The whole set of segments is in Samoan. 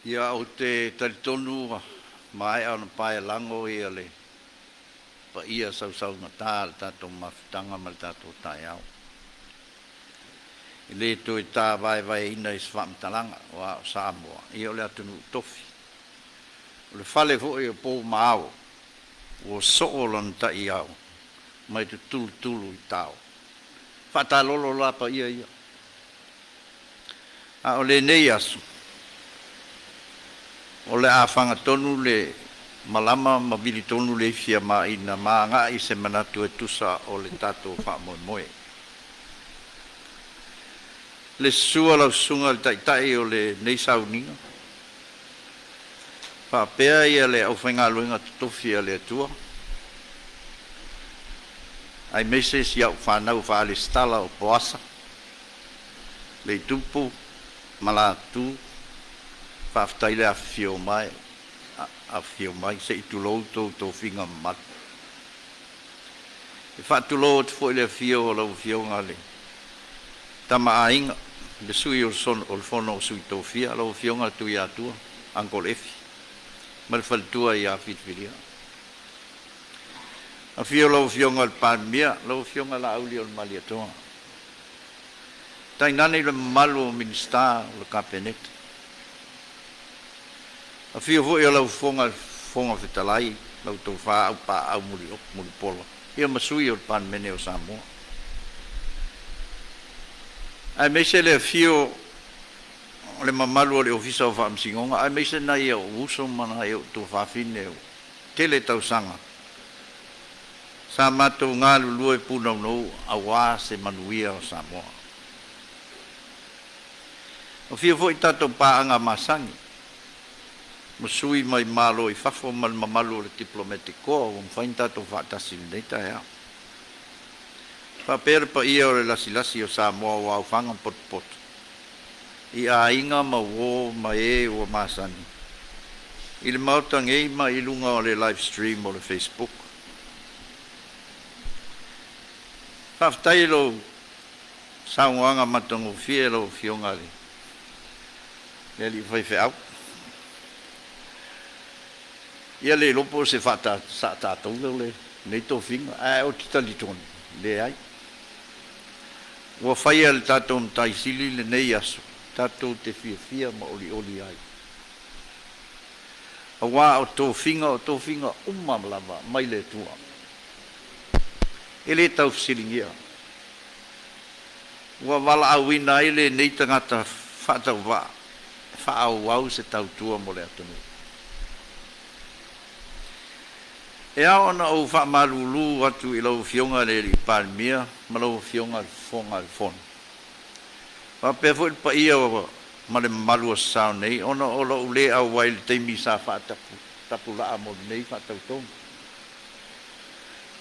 Ia, ou te talitonu ua maea ona paelago le paia sausaugata o le tatou mafutaga ma le tatou taeao. E le toe tavaevaeina i se faamatalaga, aua o Samoa, ia o le atunuu tofi. O le fale foi o po ma ao, ua soo lana taiao mai tutulutulu i tao. Faatalolo la paia ia. A o lenei aso, o le a fagatonu le malama ma vilitonu le ifi a maina ma agai se manatu e tusa o le tatou faamoemoe. Le susu o lau susuga i le Taitai o lenei sauniga, faapea ia le aufaigaluega totofi a le Atua, aemaise si au fanau faa-alesitala o Poasa, Leitupu ma Latu, faafetai le afifio mai, afifio mai se i tulou tou tofiga mamalu. E faatulou atu foi i le afio o lau Afioga i le Tama a Aiga, le Sui o le Fono a Sui Tofia, lau Afioga Tuiatua Uncle Efi ma le faletua ia Filifilia. Afio lau Afioga i le Palemia, lau Afioga Laaulialemalietoa, tainane le mamalu o Minisita o le Kapeneta. Afio foi o lau Fofoga i le Fofoga Fetalai, lau Tofa Aupaau Mulipola, ia ma sui o le Palemene o Samoa. Aemaise le afio o le mamalu o le Ofisa o Faamasinoga, aemaise nai ou uso ma nai ou tuafafine o tele tausaga sa matou galulue punaunau aua se manuia o Samoa. Afio foi tatou paaga masani ma sui mai Malo i fafo ma le mamalu o le Diplomatic Corps ua mafai ona tatou faatasi i lenei taeao. Faapea le paia o le lasilasi o Samoa ua aofaga potopoto i aiga ma uo ma e ua masani i le Maota nei ma i luga o le live stream o le Facebook. Faafetai i lou saunoaga matagofie lau Afioga i le alii faifeau. Ia le iloa po o se faatatou lenei tofiga, ae ou te talitonu, leai. Ua faia e le tatou Matai Sili lenei aso tatou te fiafia ma olioli ai. Aua o tofiga o tofiga uma lava mai le Atua. E le taufesiligia. Ua valaauina ai lenei tagata faatauvaa e faaauau se tautua mo le atunuu. E ao ona ou faamalulu atu i lau Afioga i le Alii Palemia ma lau Afioga i le Fofoga o le Fono, faapea foi le paia ma le mamalu o Sasao nei, ona o lou le auai i le taimi sa faatapulaa mo lenei faatautoga,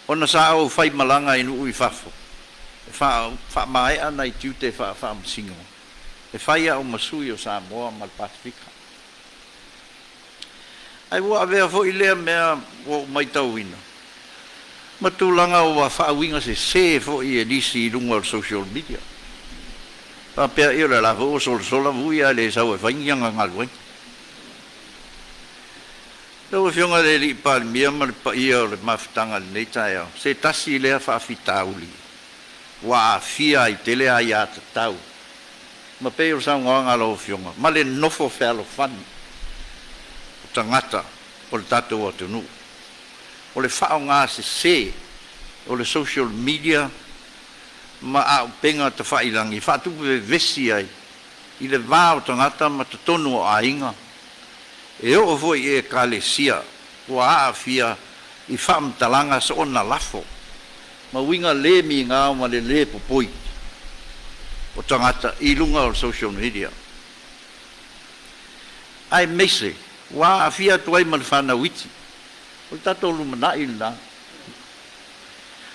ona sa ou faimalaga i nuu i fafo e faamaea nai tiute faafaamasino e fai au ma sui o Samoa ma le Pasefika. Ae ua avea foi lea mea ua ou matauina ma tulaga ua faauiga sesē foi e nisi i luga o le social media. Faapea, ia o le la foi ua solasola Vui ae le sau e fai ni ana galuega. Lau Afioga i le Alii Palemia ma le paia o le mafutaga i lenei taeao, se tasi lea faafitauli ua aafia ai tele aiatatau ma pei o le saunoaga a lau Afioga ma le nofo fealofani o tagata o le tatou atunuu. O le faaaoga sese o le social media ma auupega tafailagi e faatupe vevesi ai i le va o tagata ma totonu o aiga, e oo foi i Ekalesia ua aafia i faamatalaga soona lafo ma uiga le migao ma le lē popoi o tagata i luga o le social media, aemaise ua aafia atu ai ma le fanau iti. O le tatou lumanai lena,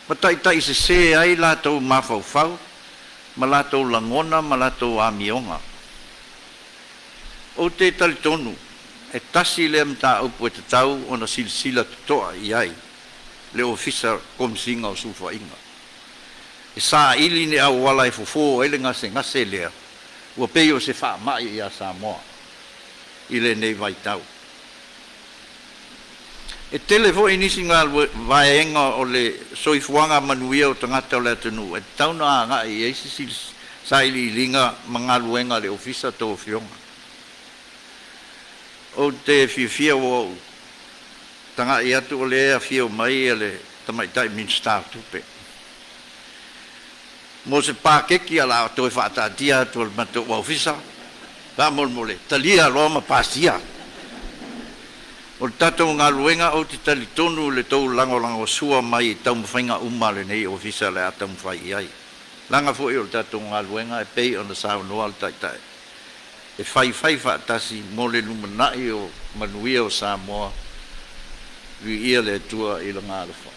ma taitaisesē ai latou mafaufau ma latou lagona ma latou amioga. Ou te talitonu e tasi lea mataupu e tatau ona silasila totoa i ai le Ofisa Komesina o Sulufaiga, e saili ni auala e fofo ai le gasegase lea ua pei o se faamai ia Samoa. I lenei vaitau. E tele foi nisi vaega o le soifuaga manuia o tagata o le atunuu e tatau ona agai i ai se sailiiliga ma galuega a le Ofisa a outou afioga. Ou te fiafia ua ou tagai atu o lea e afio mai le Tamaitai Minisita o Tupe mo se pakeki o le a toe faataatia atu e le matou ofisa. Faamolemole talia loa ma pasia. O le tatou galuega, ou te talitonu i le tou lagolagosua mai i taumafaiga uma a lenei Ofisa o le a taumafai i ai, leaga foi o le tatou galuega e pei ona saunoa le Taitai, e faifai faatasi mo le lumanai o manuia o Samoa. Viia le Atua i lona alofa.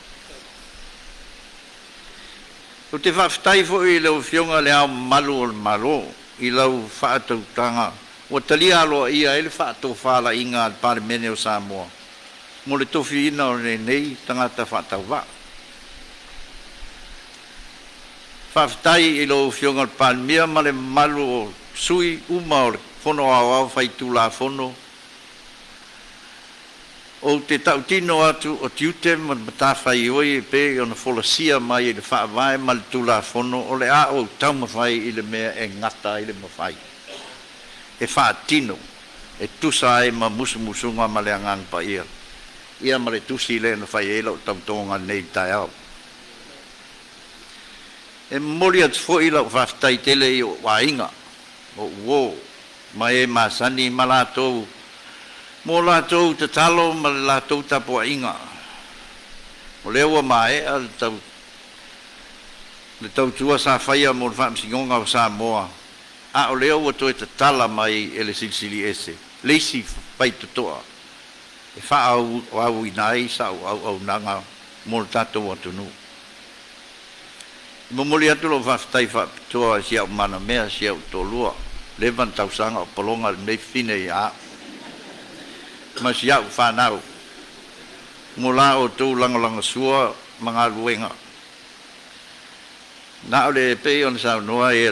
Ou te faafetai foi i lau Afioga i Le Ao Mamalu o le Malo i lau faatautaga ua talia aloaia ai le faatofalaiga a le Palemene o Samoa mo le tofiina o lenei tagata faatauvaa. Faafetai i lau Afioga i le Palemia ma le mamalu o sui uma o le Fono Aoao Faitulafono. Ou te tautino atu o tiute ma matafaioi e pei ona folasia mai i le Faavae ma le Tulafono o le a ou taumafai i le mea e gata ai le mafai e faatino e tusa ai ma musumusuga ma le Agaga Paia ia ma le tusi lea na fai ai lau tautoga nei i le taeao. E momoli atu foi lau faafetai tele i ou aiga, o uō ma e masani ma latou mo latou tatalo ma le latou tapuaiga. O lea ua maea le tau le tautua sa faia mo le Faamasinoga o Samoa, a o lea ua toe tatala mai e le Silisili Ese le isi faitotoa e faaauauina ai sau auaunaga mo le tatou atunuu. E momoli atu lou faafetai faapitoa i si au manamea, si au toalua, leva ona tausaga o pologa lenei fine ia au ma si au fanau mo la outou lagolagosua ma galuega. Na o le pei ona saunoa ai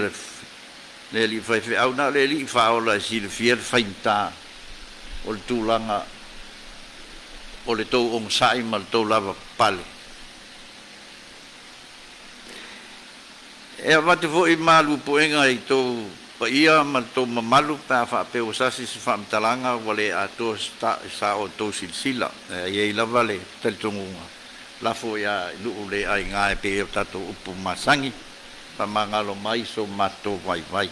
le alii faifeau, na o le Alii Faaola e silafia le faigata o le tulaga o le tou onosai ma le tou lavapapale. E avatu foi malu puega i tou paia ma le tou mamalu pe a faapea ua sasi se faamatalaga ua le atoa sa outou silasila. E i ai lava le talitonuga, lafo ia i nuu le aiga e pei o tatou upu masani, faamagalo mai so matou vaivai.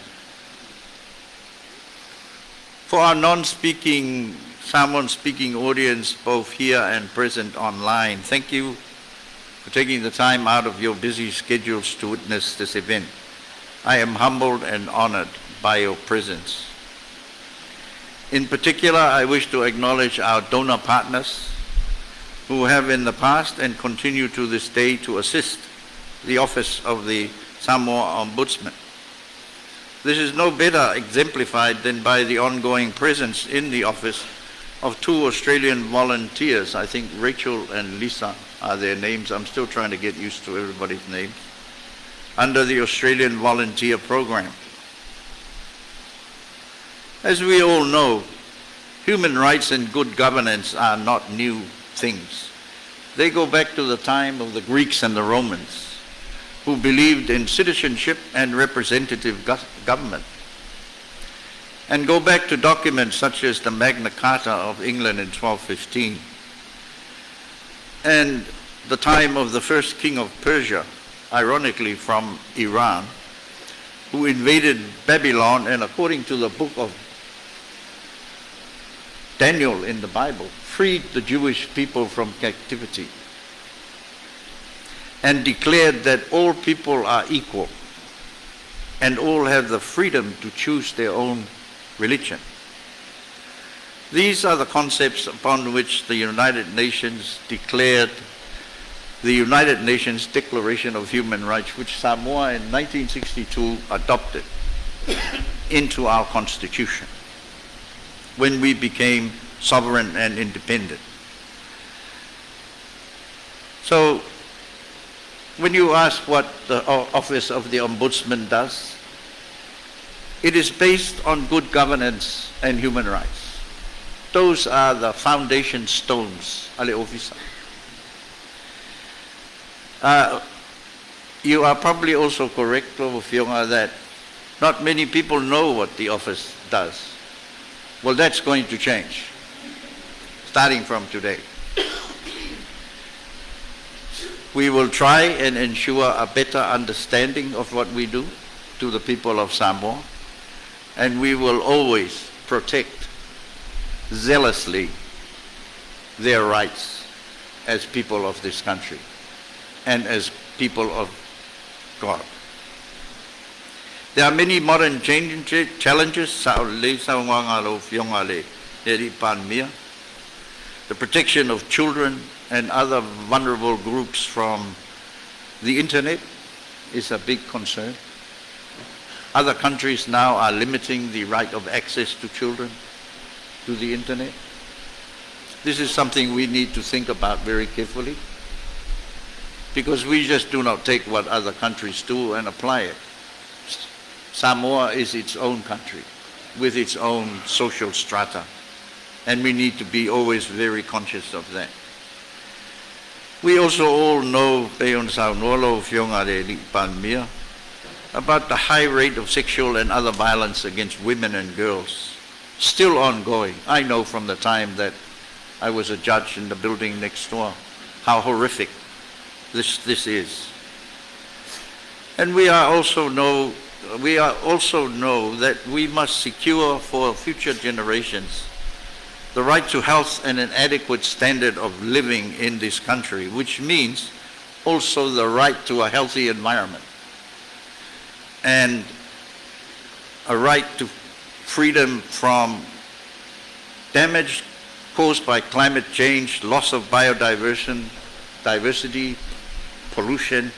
For our non-speaking, Samoan-speaking audience, both here and present online, thank you for taking the time out of your busy schedules to witness this event. I am humbled and honored by your presence. In particular, I wish to acknowledge our donor partners who have in the past and continue to this day to assist the Office of the Samoa Ombudsman. This is no better exemplified than by the ongoing presence in the office of two Australian volunteers. I think Rachel and Lisa are their names. I'm still trying to get used to everybody's names. Under the Australian Volunteer Program. As we all know, human rights and good governance are not new things. They go back to the time of the Greeks and the Romans, who believed in citizenship and representative government, and go back to documents such as the Magna Carta of England in 1215 and the time of the first king of Persia, ironically from Iran, who invaded Babylon and, according to the book of Daniel in the Bible, freed the Jewish people from captivity and declared that all people are equal and all have the freedom to choose their own religion. These are the concepts upon which the United Nations declared the United Nations Declaration of Human Rights, which Samoa in 1962 adopted into our constitution when we became sovereign and independent. So, when you ask what the Office of the Ombudsman does, it is based on good governance and human rights. Those are the foundation stones a le Ofisa. You are probably also correct, lau Afioga, that not many people know what the office does. Well, that's going to change, starting from today. We will try and ensure a better understanding of what we do to the people of Samoa, and we will always protect zealously their rights as people of this country and as people of God. There are many modern challenges, sao lelei saunoaga a lau Afioga i le Palemia. The protection of children and other vulnerable groups from the internet is a big concern. Other countries now are limiting the right of access to children to the internet. This is something we need to think about very carefully because we just do not take what other countries do and apply it. Samoa is its own country with its own social strata, and we need to be always very conscious of that. We also all know, pei ona saunoa lau Afioga i le Palemia, about the high rate of sexual and other violence against women and girls, still ongoing. I know from the time that I was a judge in the building next door how horrific this is. And we are also know that we must secure for future generations the right to health and an adequate standard of living in this country, which means also the right to a healthy environment and a right to freedom from damage caused by climate change, loss of biodiversity, diversity, pollution,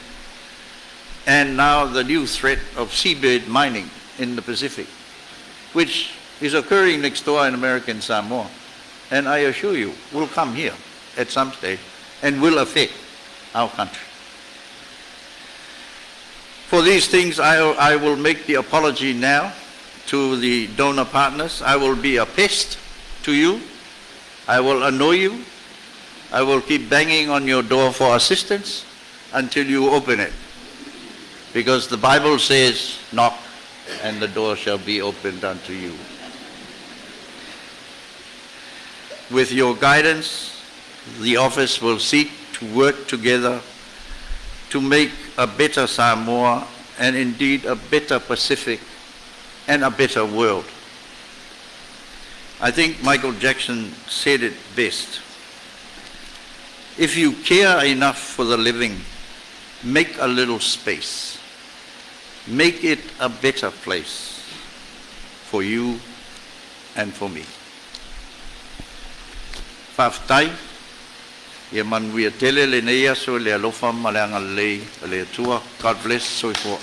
and now the new threat of seabed mining in the Pacific, which is occurring next door in American Samoa. And I assure you, will come here at some stage and will affect our country. For these things, I will make the apology now to the donor partners. I will be a pest to you. I will annoy you. I will keep banging on your door for assistance until you open it. Because the Bible says, "Knock and the door shall be opened unto you." With your guidance, the office will seek to work together to make a better Samoa and indeed a better Pacific and a better world. I think Michael Jackson said it best. "If you care enough for the living, make a little space. Make it a better place for you and for me." Faafetai, ia manuia tele lenei aso i le alofa ma le agalelei o le Atua. God bless. Soifua.